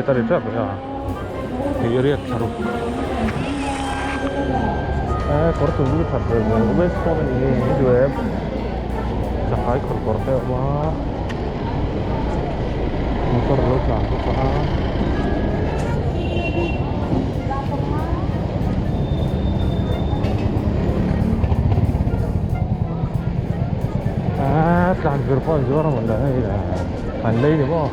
chet a ri tep mai a hei riat thla ruk eh kawr chung hi that ve hmel west pawh a ni nge duh em chakai khawr kawr te a awm a motor a lo tlan bawk a. Ah tlan vir pawh an zuar a mawn le hei an lei ni maw.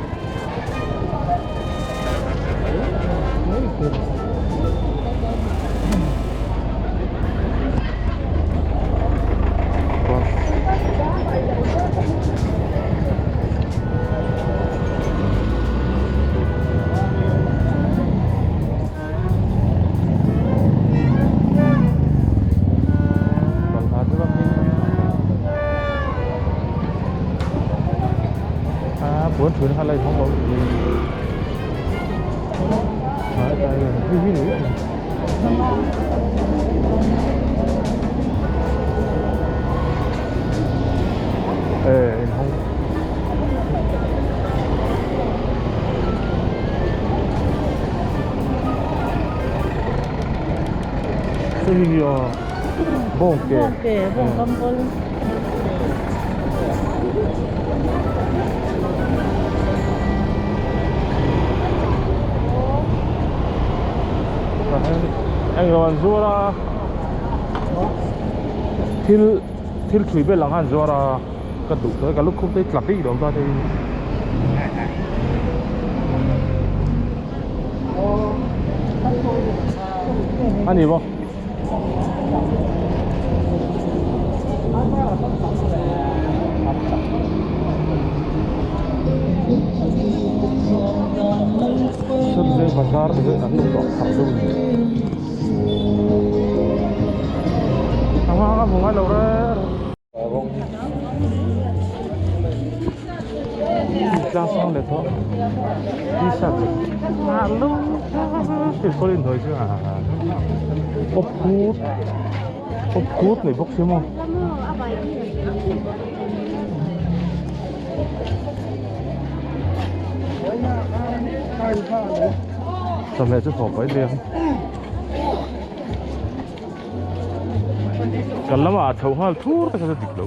Puan thun kha la inhawng lo eh inhawng hei hi aw bawng ke bawng ke bawng kam kawl eng lo an zuar a thil thil thui vel ang kha an zuar a ka duh tawh ka lukhum te hi tla bik lo ta te hi a ni maw. Sawtve bazar te an lo tawh phah deuh a ni a hma a hmu ngai lo reng tlang sang leh tawh t-shirt ah lum kawr inhnuai chu awp kut awp kut mai bawk sia maw. Chawhmeh chu fawh pai hle ang. Kan lamah a chho nghal thur te kha chu dik lo.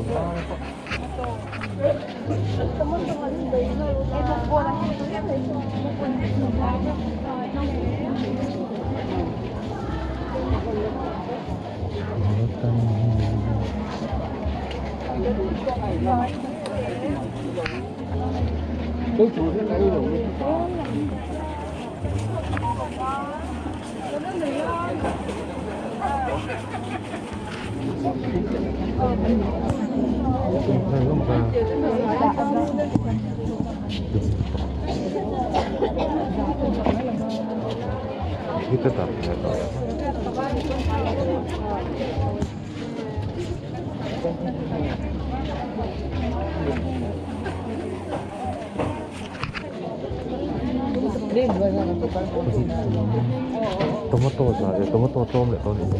Tomato zah leh tomato tlawm leh dawn eng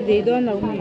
Lei dawn lo mi.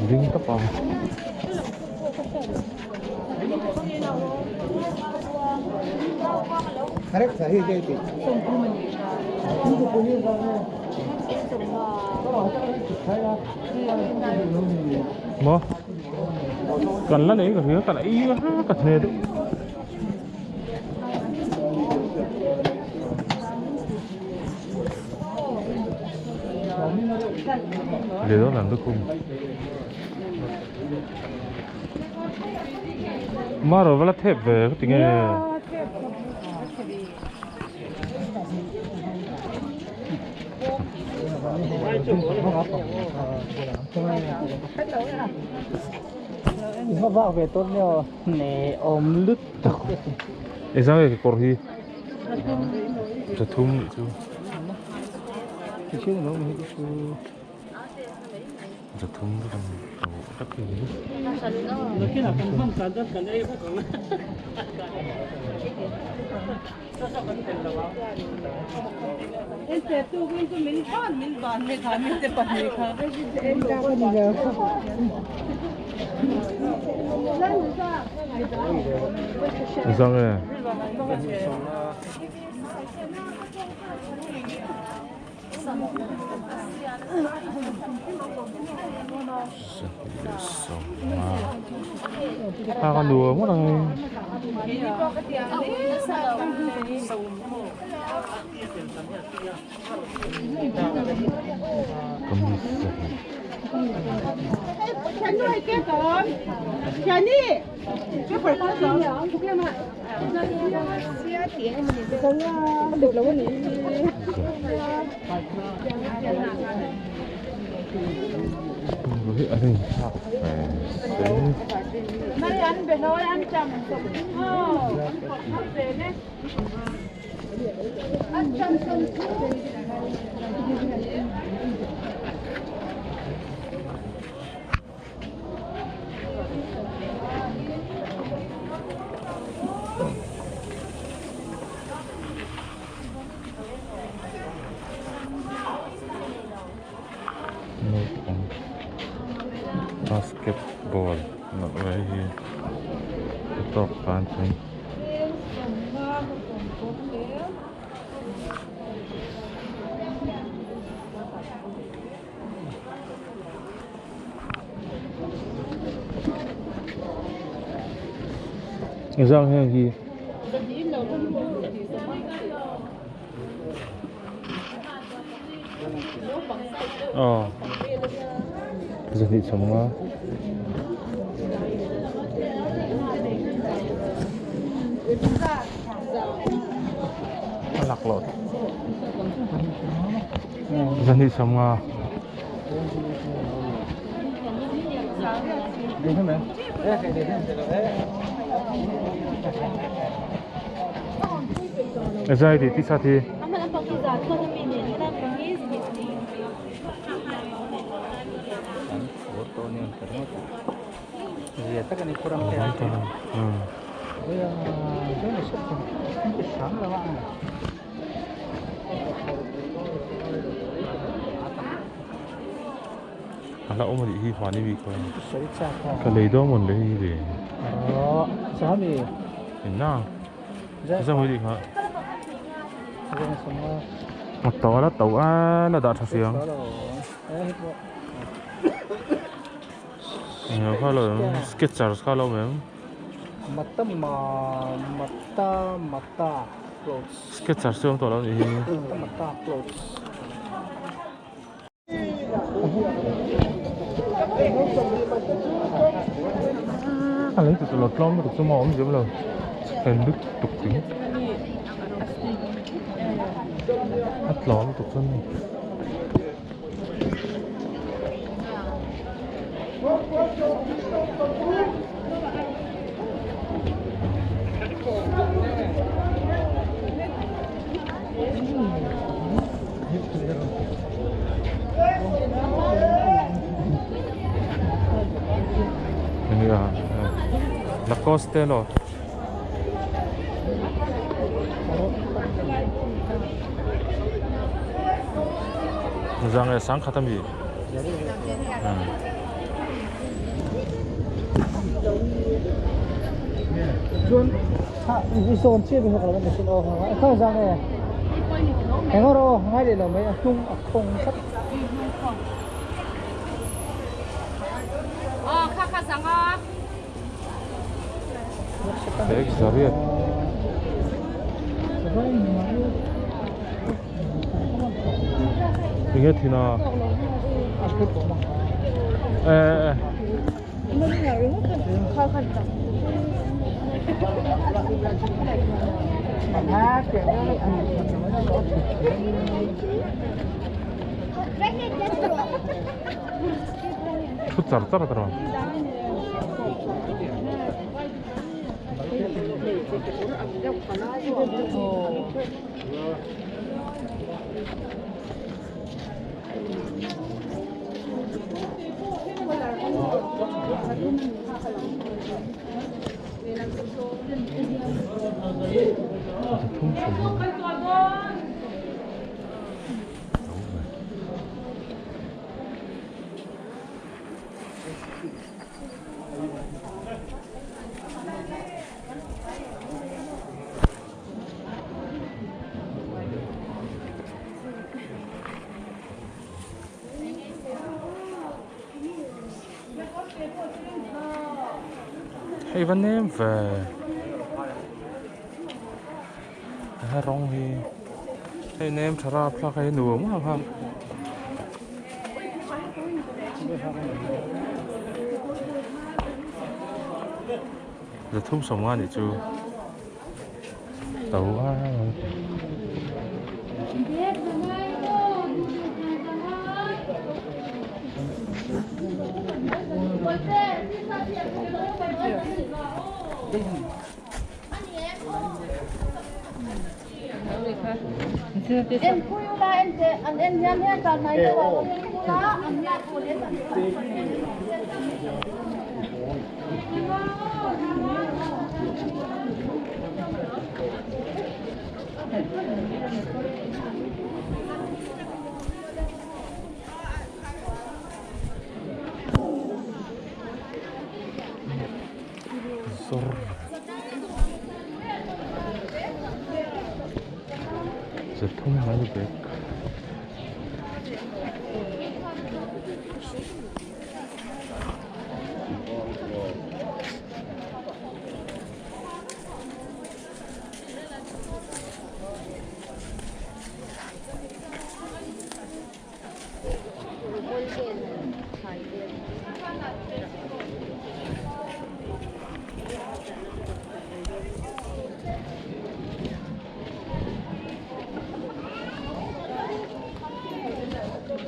Ding tawp ang. Maw? Kan la nei ka hria ka la ei a ka hne deuh. Leh dawn an lukhum. Maro va la thep ve ka ti nge. Engzah nge kekawr hi Zathum nih chu. Zathum chu kan tak hi. Zang e. A ka nuam ngawt ang hei. Kamis Naupang basketball nawrh lai hi a tawk tan chuan Engzah nge hi aw zahnih chhawmnga. A laklawh. Zahnih sawmnga. Zai ti tisa thi. A la awm a nih hi huan i mi kha ka lei dawn mawn le hei hi le engna zam a nih kha a to a la to a la dah tha si ang englo kha lo awm sketchers kha lo awm em. Sketcher chu awm tawh lo nih hi. A lei chu lo tlawm lutuk chu maw awm zem lo fel lutuk ringawt a tlawm lutuk chuan hei. Lacoste elaw zang leh sangkhat ami Bag zariat. Enge thina e e Thu char char a tawh. Hei va nem ve he rawng hi hei nem tha rapthlak hei nuam ang a. Zathum sawmnga nih chu. To a Zawr Zathum mai bag.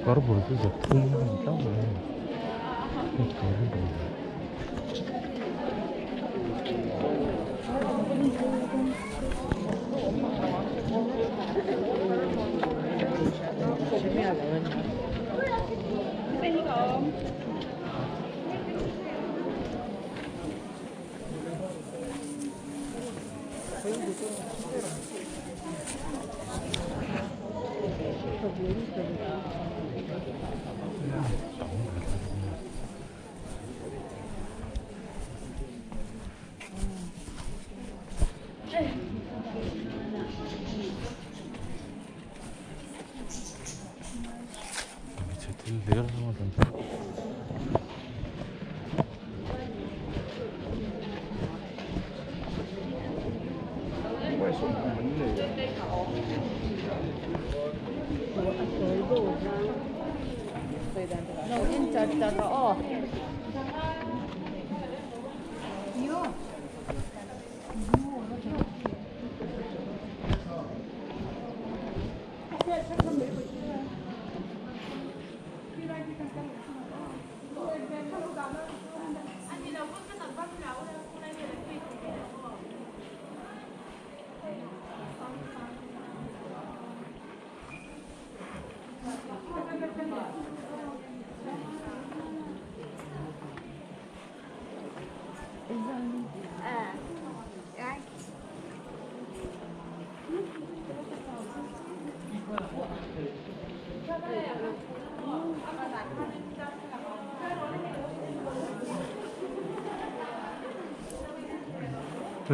Kawr bul chu zathum a ni tlat mai a ni kawr bul. Hmeichhe thil hlir ringawt an ti.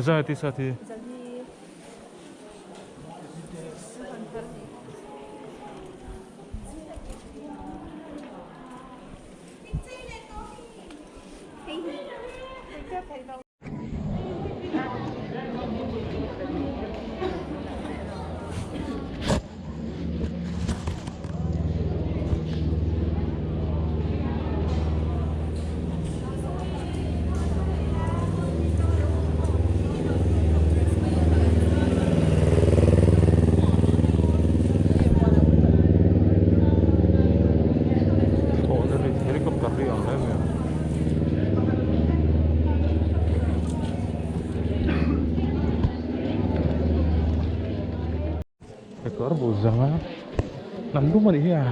Zai ti sa ti. Helicopter ri ang hle mai a. Kekawr bul zanga hnam dum a nih hi a.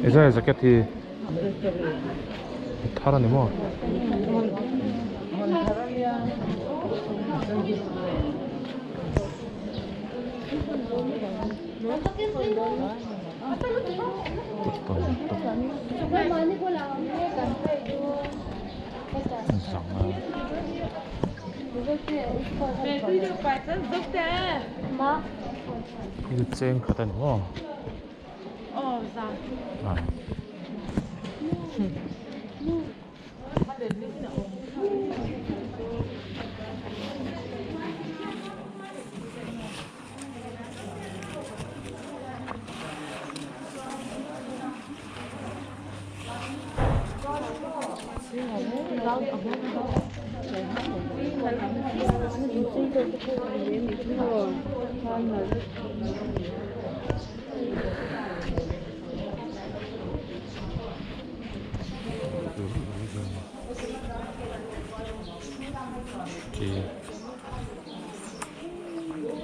Eza jacket hi thar a ni maw? Thil cheng khat a ni maw?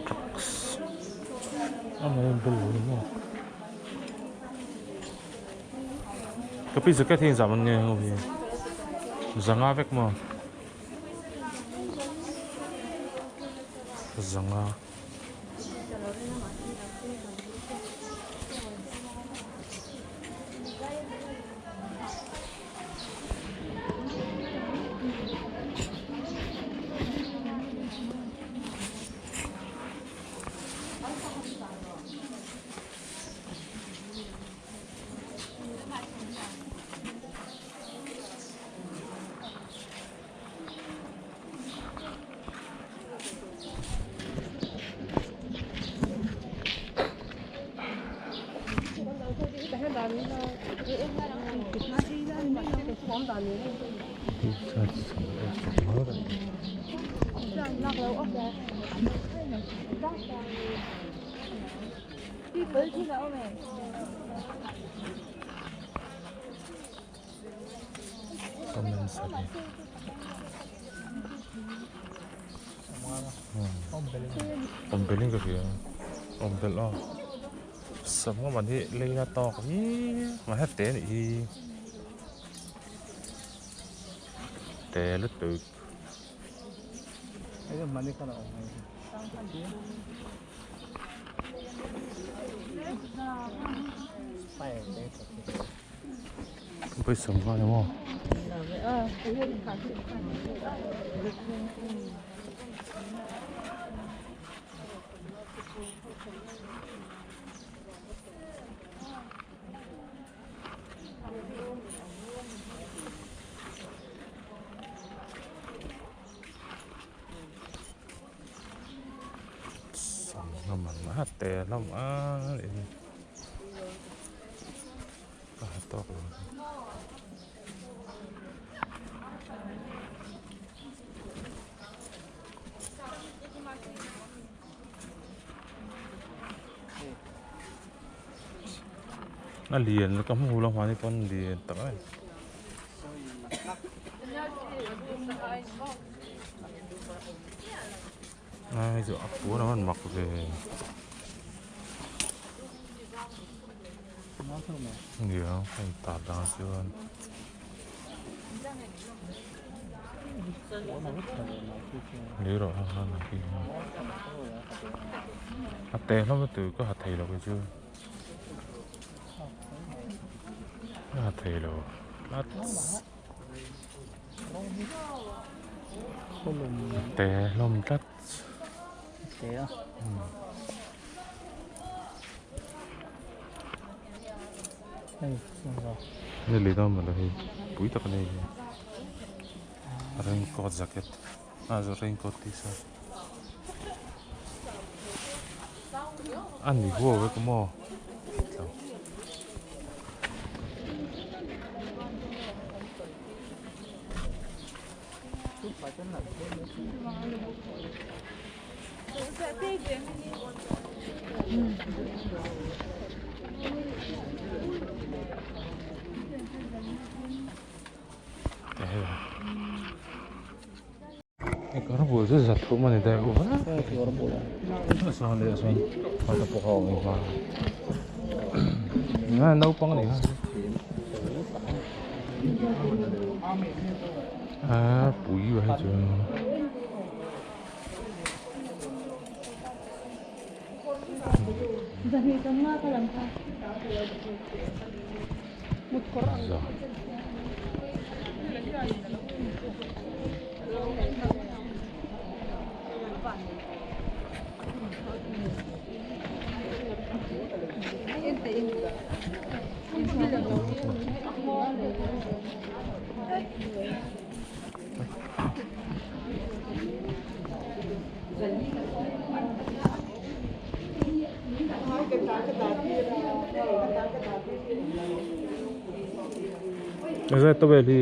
Trucks a mai bel lo ni maw ka pi jacket hi engzah man nge ho hi zanga vek maw zanga. Awm belh in ka hria awm belh a sangha man hi leina tawk hi mahse te anih hi te lutuk. Pawisa ang kaya mo. man a te hlawm a ih ka ha tawk lo. A lian ka hmu lo hmani pawn lian tak a ni. Ai chu a puan a van mak ve. Nia hei tah dang chuan. Lei rawh ha khan a khi a te hlawm a tui ka ha thei lo kei chu ka ha thei lo tlat te hlawm tlat Hei lei dawn mawle hei pui tak a nei hi raincoat jacket ah zawh raincoat t-shirt a ni huau vek maw Kawr bul chu za thum a ni daih u a sawn leh a sawn hmata pawh a awm a naupang a ni kha a pui va hei chu. Zai towel hi.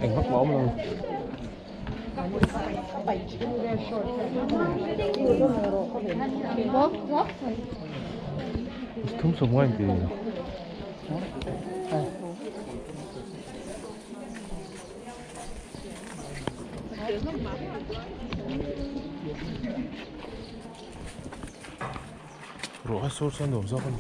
Eng vak mah a awm lo. Thum sawm ngai inti. Ruah a sur chuan nuam zawk a ni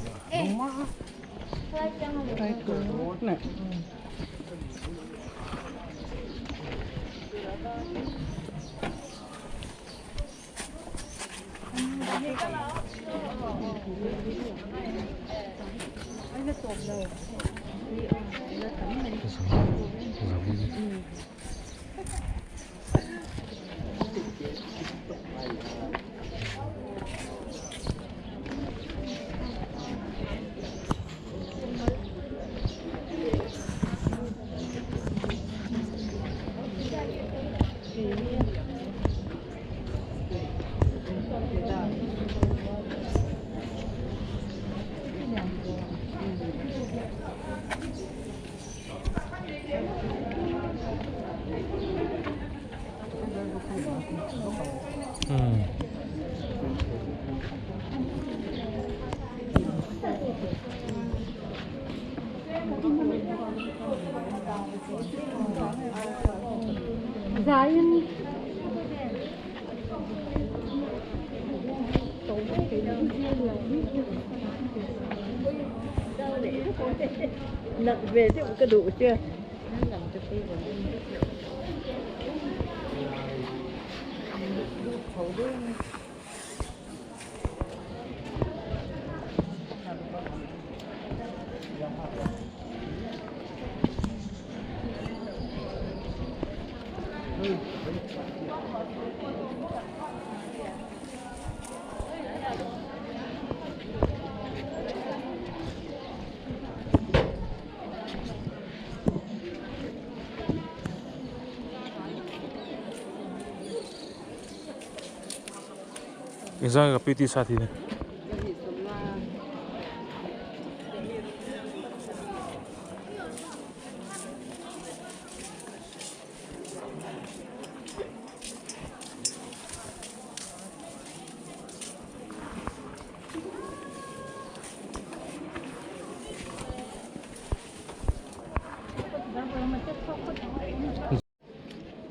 Engzah nge ka pi t-shirt hi?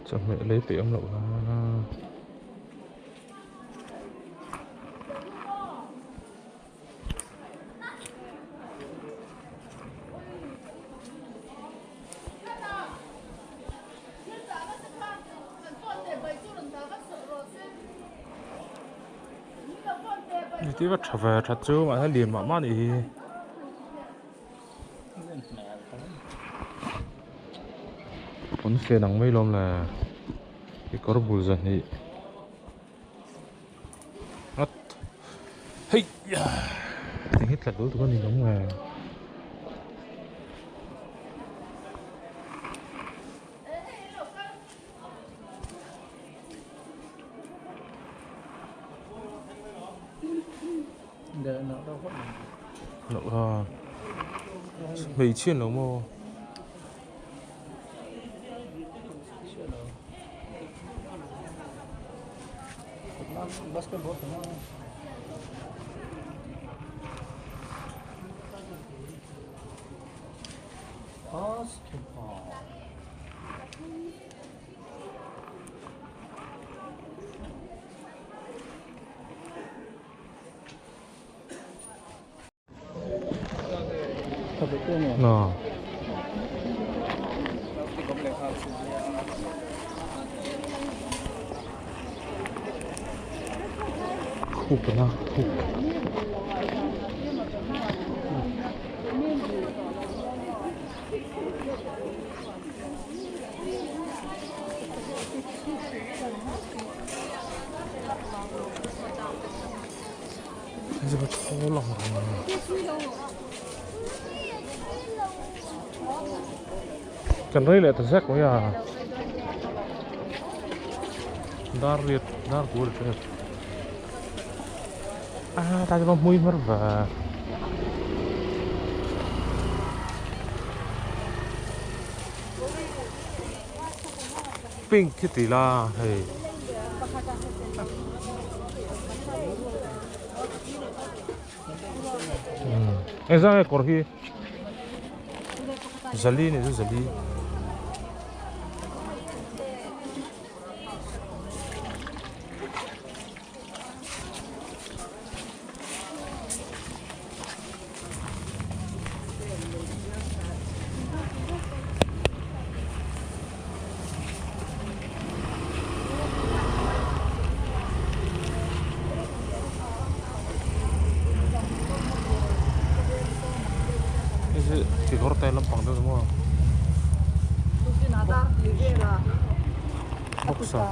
Chawhmeh lei peih awm loh a. Ti va tha ve that chu mahse lian mah mah a nih hi. Pawnfen ang mai lawm le kekawr bul zahnih ngawt hei eng hi tla dul tur a ni lo nge. Hmeichhia an lo maw? Khup na khup. Kan rei leh ta zek mai a dar riat dar tur a a tlai chu hmui hmar ve. Pink khi ti la hei. Engzah nge kawr hi zali a nih chu zali. Kekawr te lampang deuh maw boxer.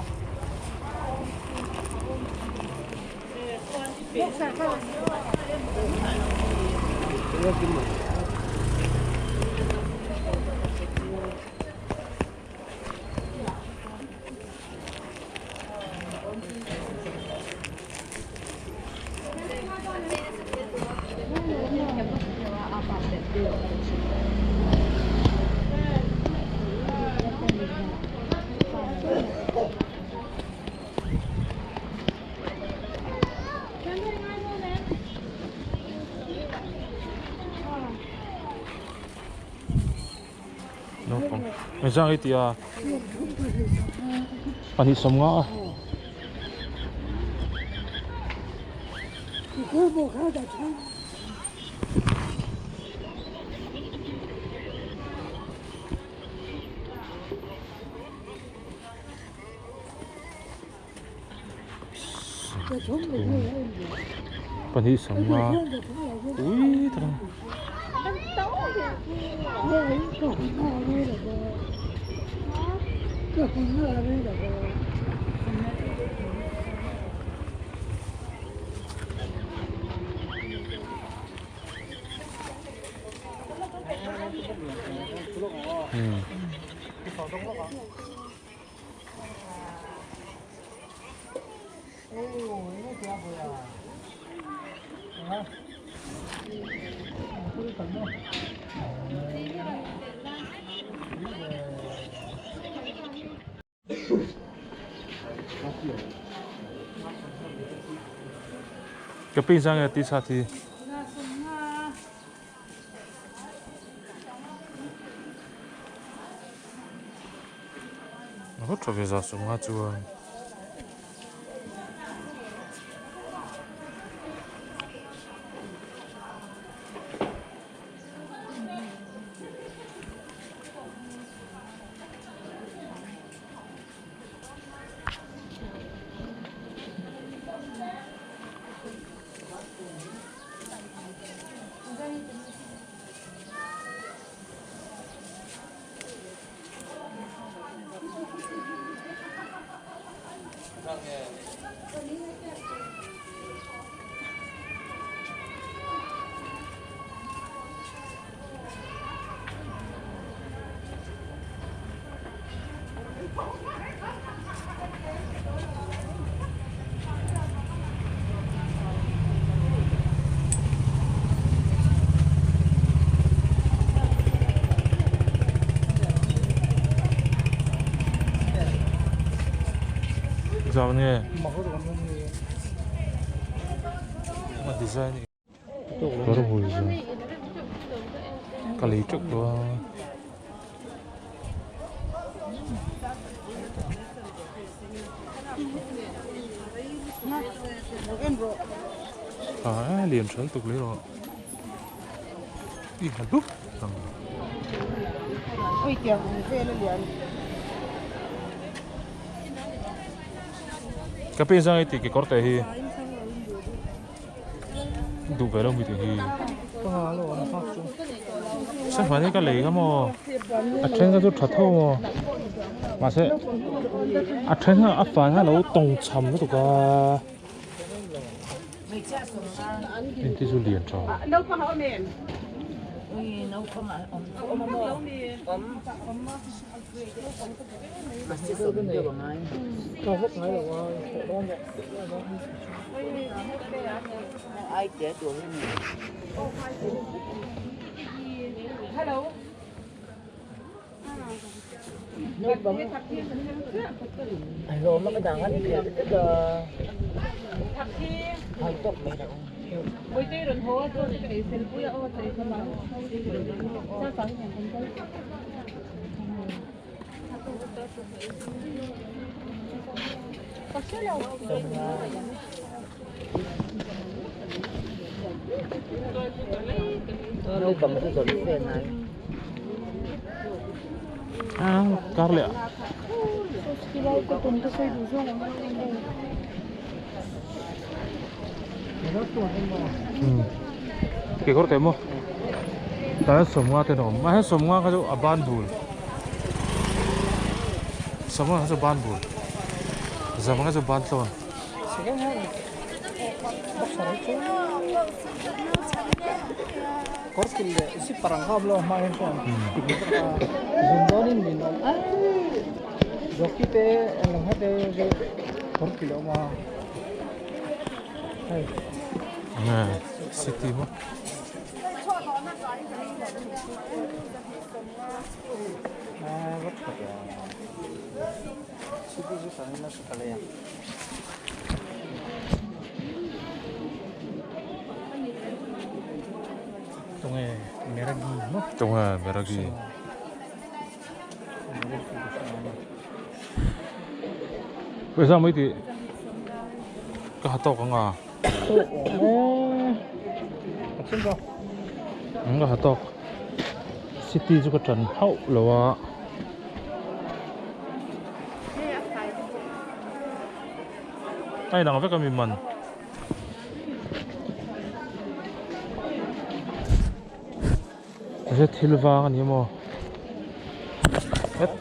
Naupang engzah nge i tih a pahnih sawmnga a. Pahnih sawmnga ui tak a ni. Ka pin sang nge t-shirt hi. A va tha ve za sawmnga chuan. Zau nge a design kawr bul chu ka lei teuh tawh a. A lian tha lutuk mai rawh i ha dup ang. Ka pi zang i tih kekawr te hi duh ve lo mi tih hi sangha hi ka lei kha maw a then kha chu tha tho maw mahse a then kha a fan kha a lo tawng cham lutuk a heng te chu lian tha. Kar leh kekawr te maw tah hian sawmnga te an awm a he sawmnga kha chu a ban bul sawmnga kha chu ban bul zamnga chu ban tlawn. City maw. Tunge Meragi. Pawisa mai tih ka ha tawk ang a. Ka ha tawk. City chu ka tan hauh lo a. A inang vek a mi man. He thil vang a ni maw? Het.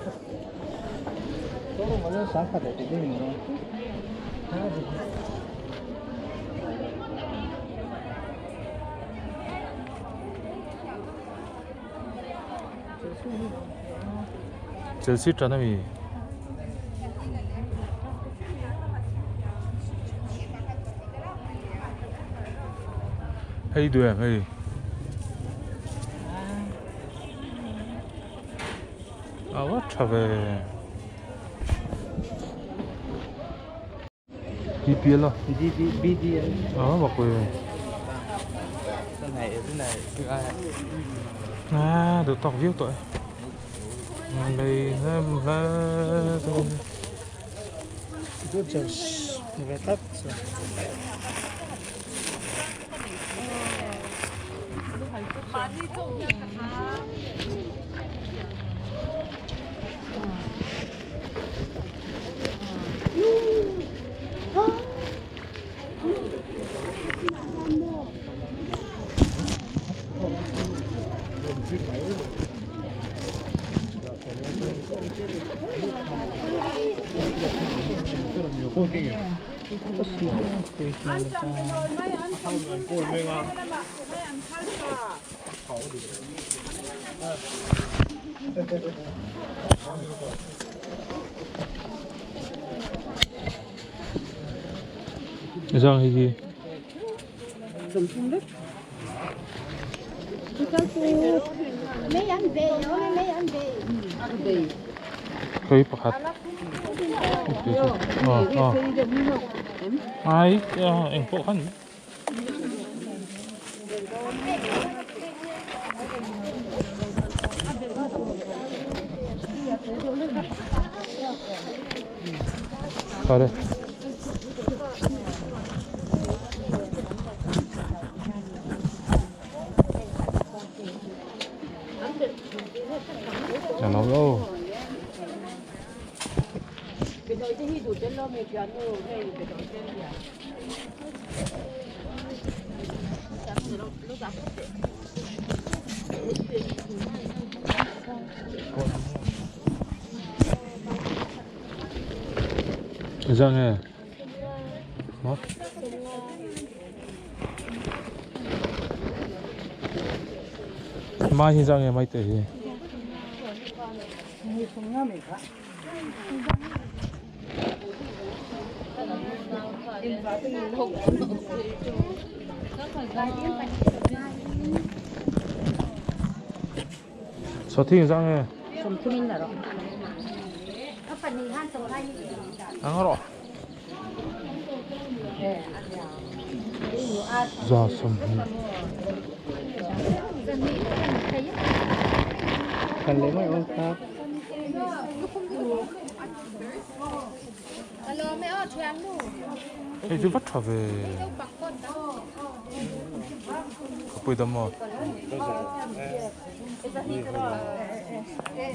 Chelsea tan a mi. Hei duh em hei. A va tha ve. BPL à? BDL. Ờ, mặc quần. Cái này cái này thứ ai? À, được tọc viết tội. Đây là Giang hay gì? Cái bạc hạt. Ờ. Ai, anh bộ khăn. Vào đây. Chả nói đâu. 이상해. 뭐? 많이 이상해, 많이 때. 서팅 이상해. 안 알아. Za som. Cần lấy mấy ông khác. Ê, chú vắt trở về. Bùi đâm mò.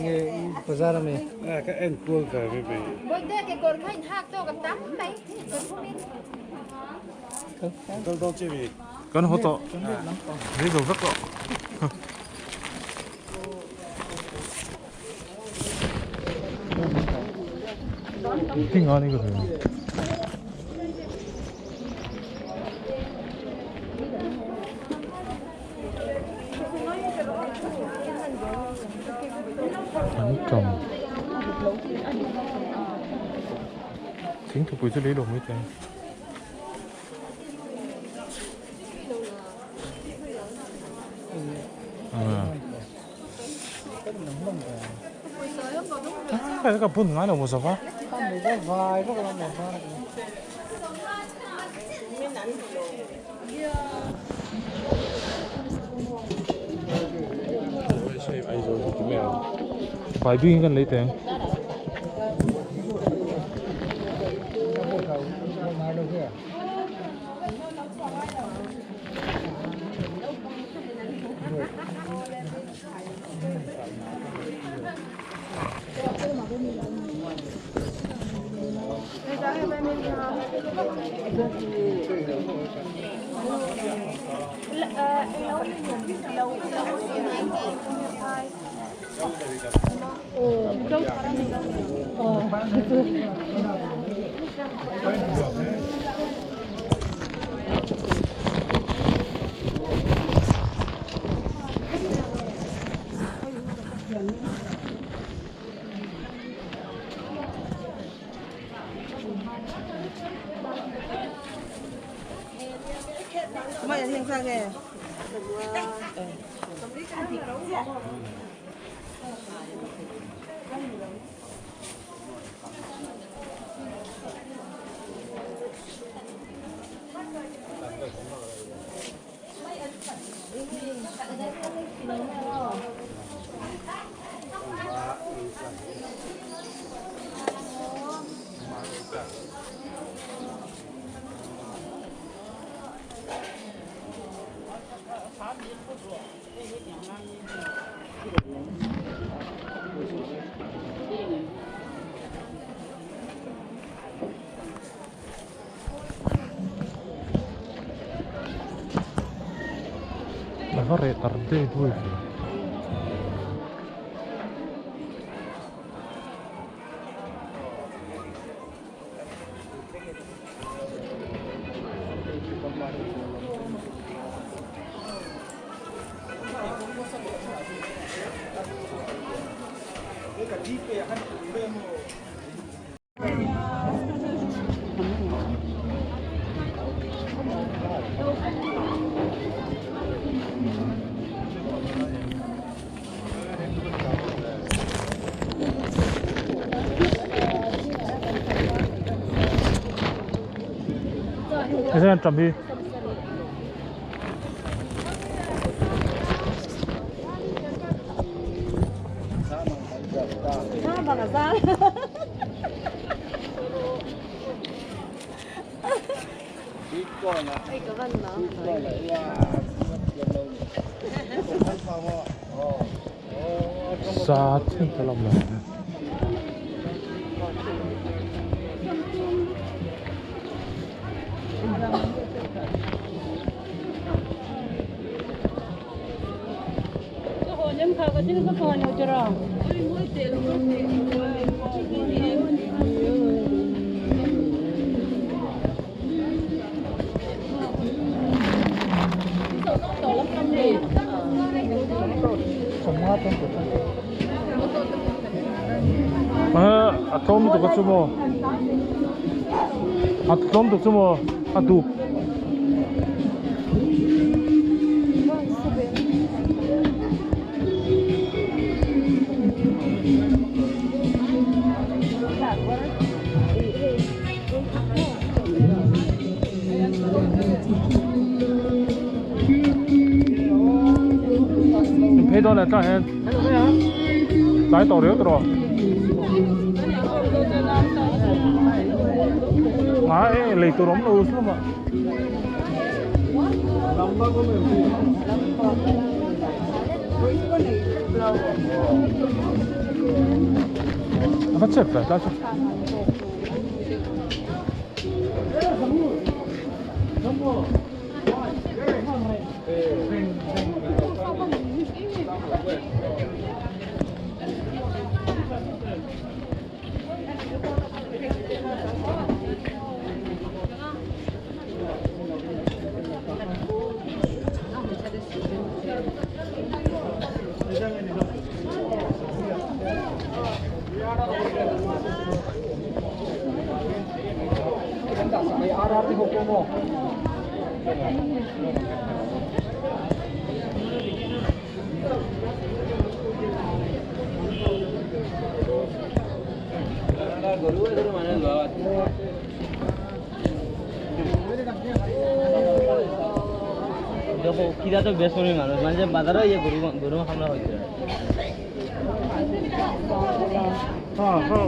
Nghe bazar này. À, các em cua về về về. Đâu đâu chơi gì? Con hỗ trợ. Lấy đồ rất rõ. Tiếng Anh 이거 돼요. Trồng. Chính thực bùi lý đồ mới thế. À. Cái cái bún ngay là một sao vậy? Bài biên gần lấy tiền. A va reh tar dei dui ve. Hei hi. Sa thil te lam lo. A tlawm lutuk a chu maw a tlawm lutuk chu maw a dup. Phei dawn leh tah hian tlai tawh riau tawh a e lei tur awm lo hlawm a. A va chep ve tlai chu. দেখো খিদা তো বেসরমি মানুষ মানে বাজারও ইয়ে গরু গরু হামলা হয়েছে। হ্যাঁ হ্যাঁ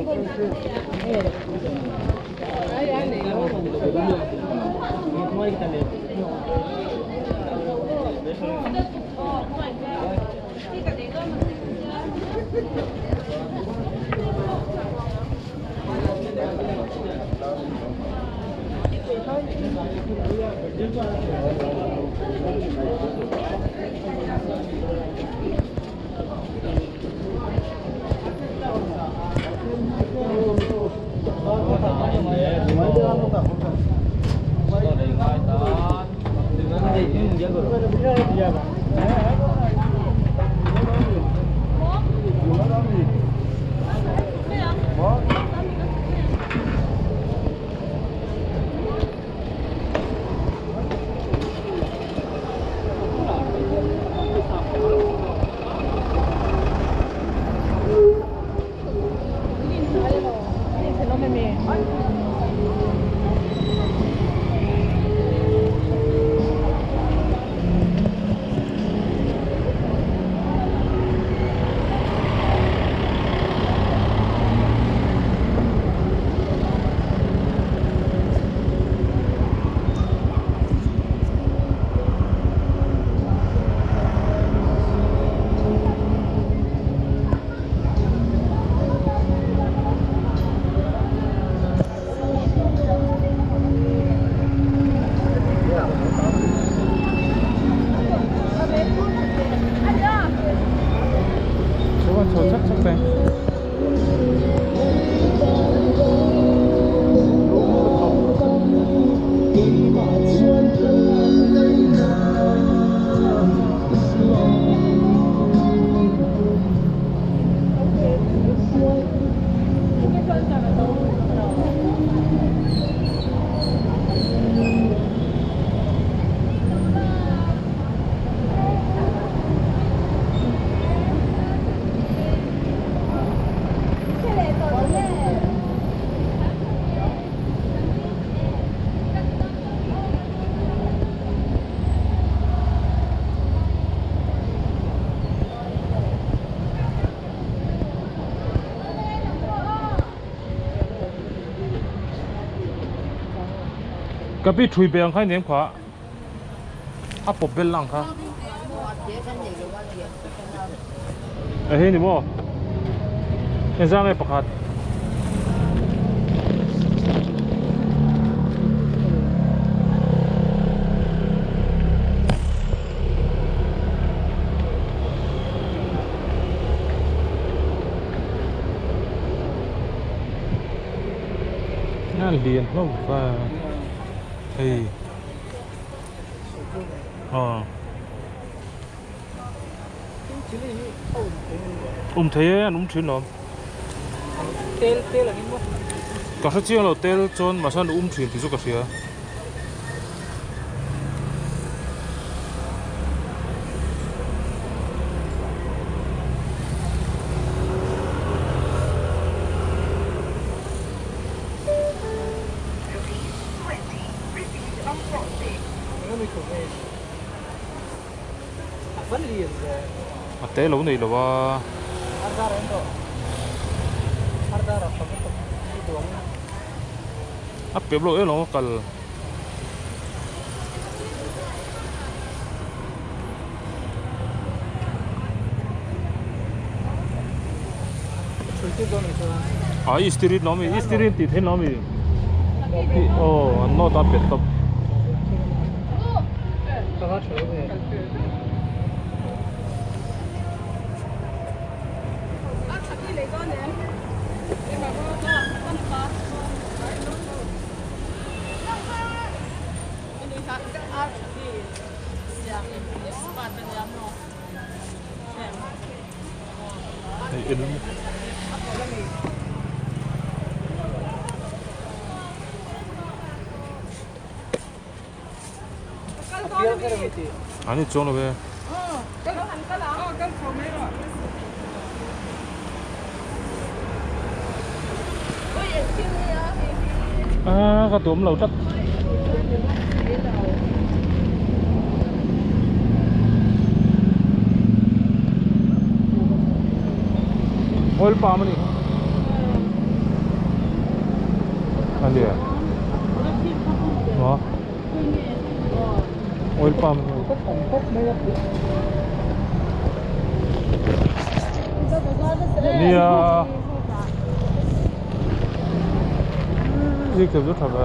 Ka pi thui be ang kha nem kha a pawp bel lang kha. A hei ni maw? Engzah nge pakhat? A lian hlawm va hei aw um thei e an um thin lawm ka hre chiang lo tel chuan mahse an um thin tih chu ka hria. A te lo nei lo a. A pep lo em lo a kal. A i street lo mi i street tih theih lo mi aw an note a pet tawp. Ani chuang lo ve. A ka tuam lo tlat. Oil palm ani. Ani a. Maw? Oil palm nia zik chu tha ve.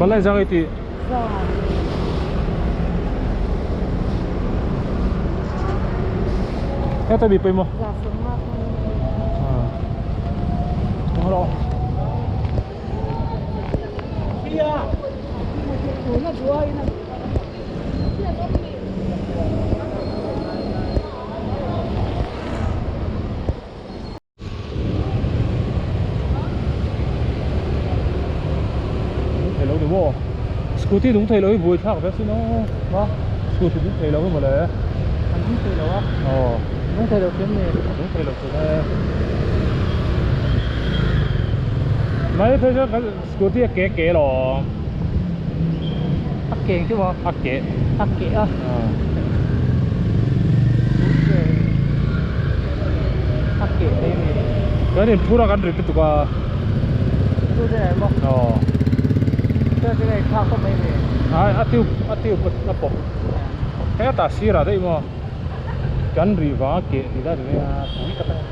Malai zang i tih. Heta mi pawimawh. Nung thei lo ni maw? Scooty nung thei lo hi buai thlak ve sin aw. Ma? Scooty nung thei lo hi mawle. An nung thei lo a. Aw. Nung thei lo thiam ni. Nung thei lo thiam e. Mai phei chuan kan scooty a ke ke lo. A ke chu maw? A ke. A ke a. A ke thei mi. Kan in phur a kan rit lutuk a. Chu te nei maw? Aw. Chu te nei thlak khawp mai mi. Ai a tube a tube a pawp. Hetah sirah daih maw? Kan rih vang a keh tih lai ni mai a pui tak a ni.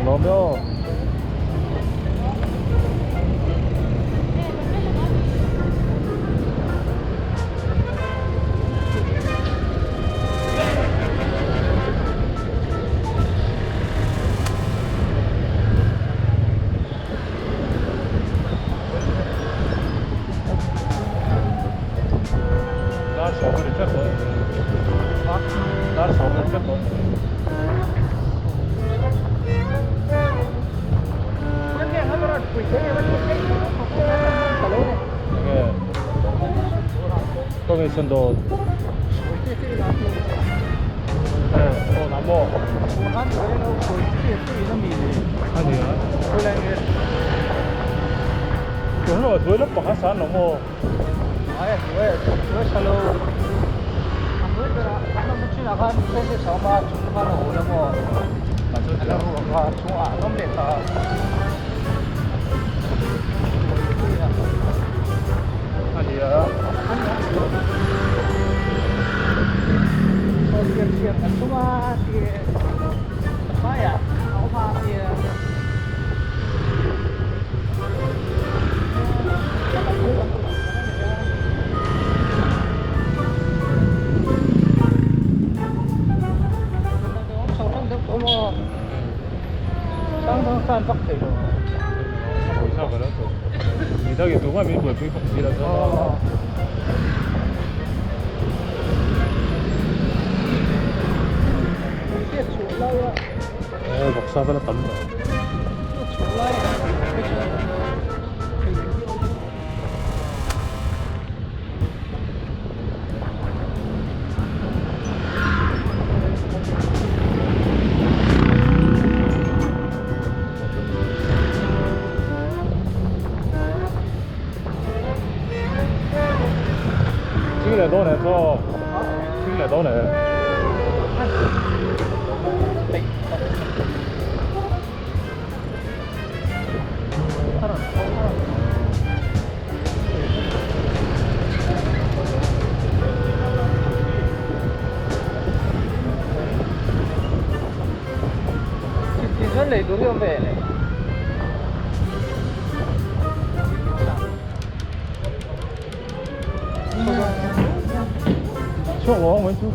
Lawm aw. Dar sawm a ni tlat dawn. Dar sawm a ni tlat dawn. Enge kawng in dawn. Aw na maw. A ni a. Tun lo hnuai lam pakhat san lo maw. A ni a. Midangin tumah min buaipui bawk si lo chuan a vawksa vel a tam tawh. Thing leh dawn eh chaw thing leh dawn eh. Chhuak lo ang mai chu.